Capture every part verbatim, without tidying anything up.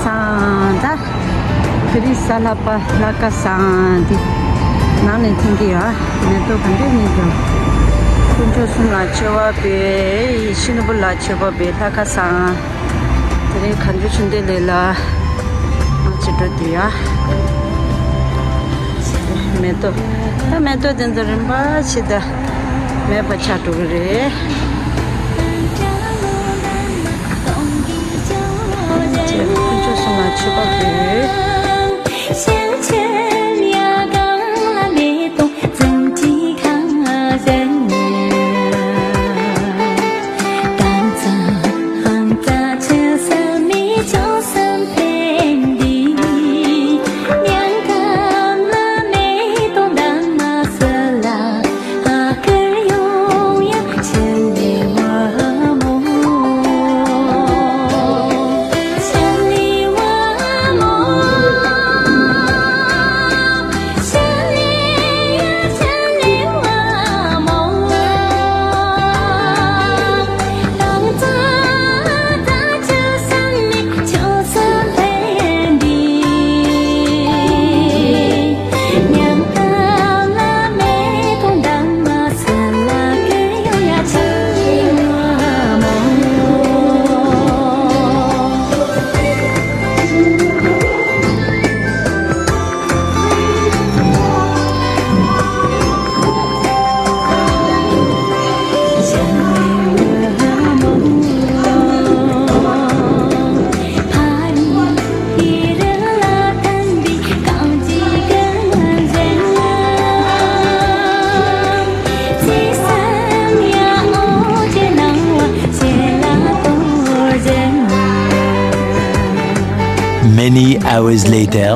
ད་དེ་རིང་གཟའ་ལྷག་པ་ལྷ་ཁང་བཟང་འདི་ནང་ནས་ཐོན་གྱི་ཡོད། མེ་ཏོག་ག་འདྲ་རྙེད་འདུག་དཀོན་མཆོག་གསུམ་ལ་མཆོད་པ་འབུལ། ཡེ་ཤེས་ནོར་བུ་ལ་མཆོད་པ་འབུལ། ལྷ་ཁང་བཟང་། དེ་རིང་གངས་ལྗོངས་ཆོས་ལྡན་གླིང་ལ་ང་ཚོ་འགྲོ་འདོད་ཡོད། མེ་ཏོག་ད་མེ་ཏོག་དེ་ཚོ་རིམ་པ་ཕྱེ་ད་མེད་པ་ཆགས་འགྲོ་གི་རེད། ཅེས་དཀོན་མཆོག་གསུམ་ལ་མཆོད་པ་འབུལ། Many hours later.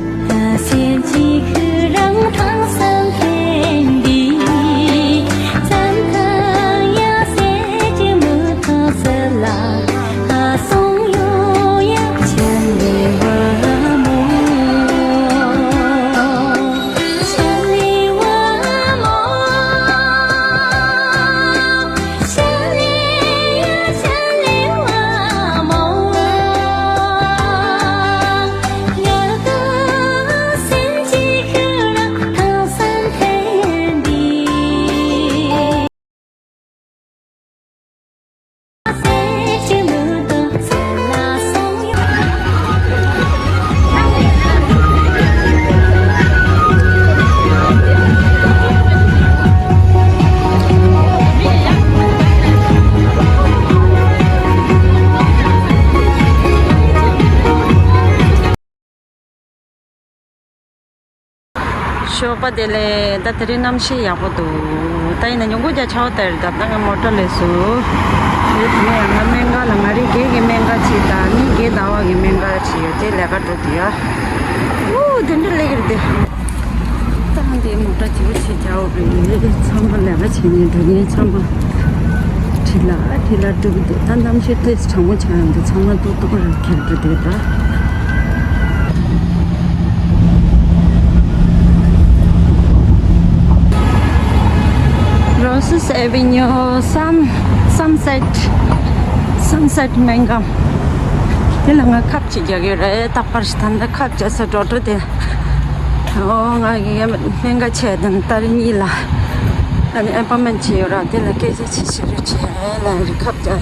ཞོགས་པ་བདེ་ལེགས། ད་དེ་རིང་གནམ་གཤིས་ཡག་པོ་འདུག་ད་ཡིན་ན་ཉིན་གུང་རྒྱ་ཆར་པ་དེར་ད་ལྟ་ང་མོ་ཊ་ལས་སུ་ཡོད། དེ་ནས་ང་སྨན་ཁང་ལ་ང་རེ་རྒན་གྱི་སྨན་ཁང་ཅིག་དང་ནི་རྒན་ཟླ་བ་གི་སྨན་ཁང་ཅིག་ཡོད། དེ་ལས་ཀ་འགྲོ་དུས་ཡ། ཨོ་དེ་འདྲ་ལས་ཀྱི་རེད་དེ། ད་ང་འདི་མོ་ཊ་བརྗེ་པོ་ཞིག་རྒྱག་དགོས་རེད། ཚང་མ་ལས་ཀ་བྱེད་ནས་འགྲོ་མཁན་ཚང་མ་ཁྲིད་ལ་ཁྲིད་ལ་འགྲོ་གི་འདུག་ད་གནམ་གཤིས་ཏོག་ཙམ་གྲང་མོ་ཆགས་ཡོང་དུས་ཚང་མ་ཏོག་ཏོག་རེ་ཁྱེར་འགྲོ་འདུག་ད། Roses Avenue, Sun, Sunset, Sunset སྨན་ཁང་། དེ་ལ་ང་ཁབ་ཅིག་རྒྱག་གི་རེད། རྟག་པར་ཞིག་ད་ལྟ་ཁབ་རྒྱག་ས་འགྲོ་འགྲོ་དེ། ཨོ་ང་གི་སྨན་ཁང་ཆེ་དང་ཏ་རིག་གཉིས་ལ་ཨ་ནི་ཨེ་པོའིན་མེན་ཊི་བྱས་ཡོད་ར། དེ་ལ་སྐད་ཆ་ཅིག་བྱེད་རོགས་བྱེད་ལ་རི་ཁབ་རྒྱག་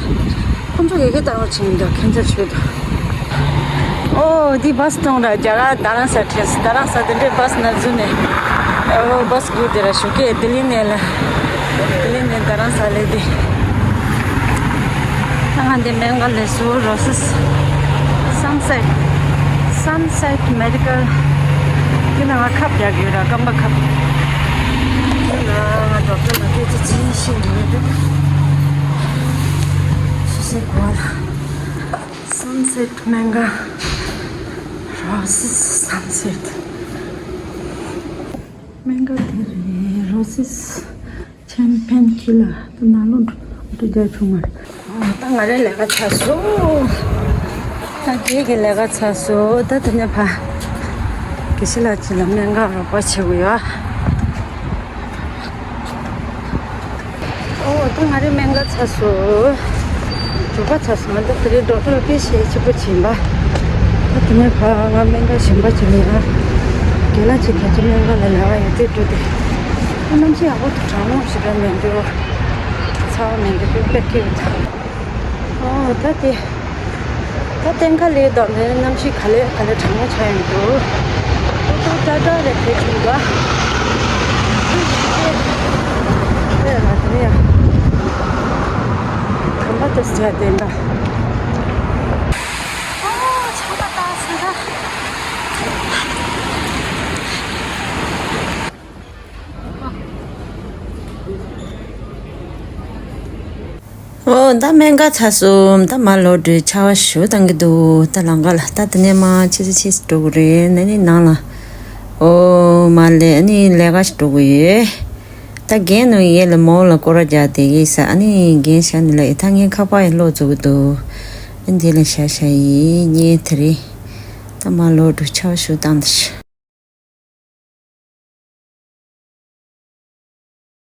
ཁོང་ཚོ་ཡི་གེ་ལྟ་རོགས་བྱེད་མི་འདུག་ཁྱད་མཚར་ཆོས་འདུག་ཨོ་འདི་བྷ་སི་གཏོང་ར་རྒྱ་གར་རྡ་རམ་ས་ཁྲིད། རྡ་རམ་ས་དེ་འདྲའི་བྷ་སི་ནང་འཛུལ་ནས། ཨོ་བྷ་སི་སྒུག་དེ་ར་ཞུ་གི། ལྡི་ལི་ནས་ལ། ལྡི་ལི་ནས་རྡ་རམ་ས་ལ་དེ། ད་ང་འདི་སྨན་ཁང་ལས་སུ་Roses Sunset, Sunset Medical དེ་ནང་ཁབ་རྒྱག་གི་ཡོད་ར། རྐང་པ་ཁབ། དེ་ལ་ང་ཌོག་ཊར་ལ་སྐད་ཆ་ཅིག་བཤད་གི་ཡོད་དེ། སུ་ཟེར་གོ་ལ། Sunset སྨན་ཁང་། Roses Sunset སྨན་ཁང་དེ་རེད། Roses Champion Killer ད་ནང་ལོགས་འགྲོ་རྒྱག་བྱུང་མ་རེད། ཨ་ད་ང་རའི་ལས་ཀ་ཚར་སོང་། ད་རྒན་གྱི་ལས་ཀ་ཚར་སོང་། ད་དེ་ནས་ཕ་དགེ་བཤེས་ལགས་ཅིག་ལ་སྨན་ཁང་རོགས་པ་བྱེད་དགོས་ཡོད། ཨོ་ད་ང་རའི་སྨན་ཁང་ཚར་སོང་། འགྲོ་ཁ་ཚར་སོང་། ང་ད་དེ་རིང་ཌོག་ཊར་ལ་དཔེ་ཞེ་ཆེ་པོ་བྱིན་པ། ད་དེ་ནས་ཕར་ང་སྨན་ཁང་གཞན་པ་ཅིག་ལ་ཡང་རྒན་ལགས་ཅིག་ག་ཅི་སྨན་ཁང་ལ་ལས་ཀ་ཡོད་ཚད་འགྲོ་དེ། ཨ་གནམ་གཤིས་ཡག་པོ་འདུག་གྲང་མོ་ཞེ་དྲག་མི་འདུག་ཚ་བ་མི་འདུག་དཔེ་སྐྱིད་པོ་འདུག་ཨོ་ད་དེ། ད་གཏན་འཁེལ་ལས་ལྡོག་ནས་གནམ་གཤིས་ག་ལེ་ག་ལེ་གྲང་མོ་ཆགས་ཡོང་འདུག་ཏོག་ཏོག་ཏག་ཏག་རེད་དེ་བྱུང་བ། ཨེ་ལ་དེ་ཡ། གམ་པ་ཏོག་ཙམ་བྱས་བསྡད་འདྲ། ཨོ་ཆར་པ་བཏང་ཟེར་ད། ཨོ་ད་སྨན་ཁང་ཚར་སོང་། ད་མར་ལོག་འགྲོ། ཆར་པ་ཞེ་པོ་བཏང་གི་འདུག་ད་ལམ་ཁ་ལ་ད་དེ་ནས་མར་ཕྱི་ཚེ་ཕྱི་ཚེ་འགྲོ་དགོས་རེད། ཨ་ནི་ནང་ལ་ཨོ་མར་ལས་ཨ་ནི་ལས་ཀ་ཞིག་འགྲོ་དགོས་ཡོད། ད་རྒན་ནང་ཡས་ལ་མོ་ལ་སྐོར་ར་རྒྱག་བསྡད་ཀྱི་ཡིན་ས། ཨ་ནི་རྒན་ཞག་ནི་ལ་ཡི་ད་ངའི་ཁ་པར་ཡང་ལོག་འཛུགས་ཀྱི་འདུག་ཨ་ནི་དེ་ལ་ཞག་ཞག་ཡིན་ཉེ་དེ་རེད། ད་མར་ལོག་འགྲོ། ཆར་པ་ཞེ་པོ་བཏང་འདུག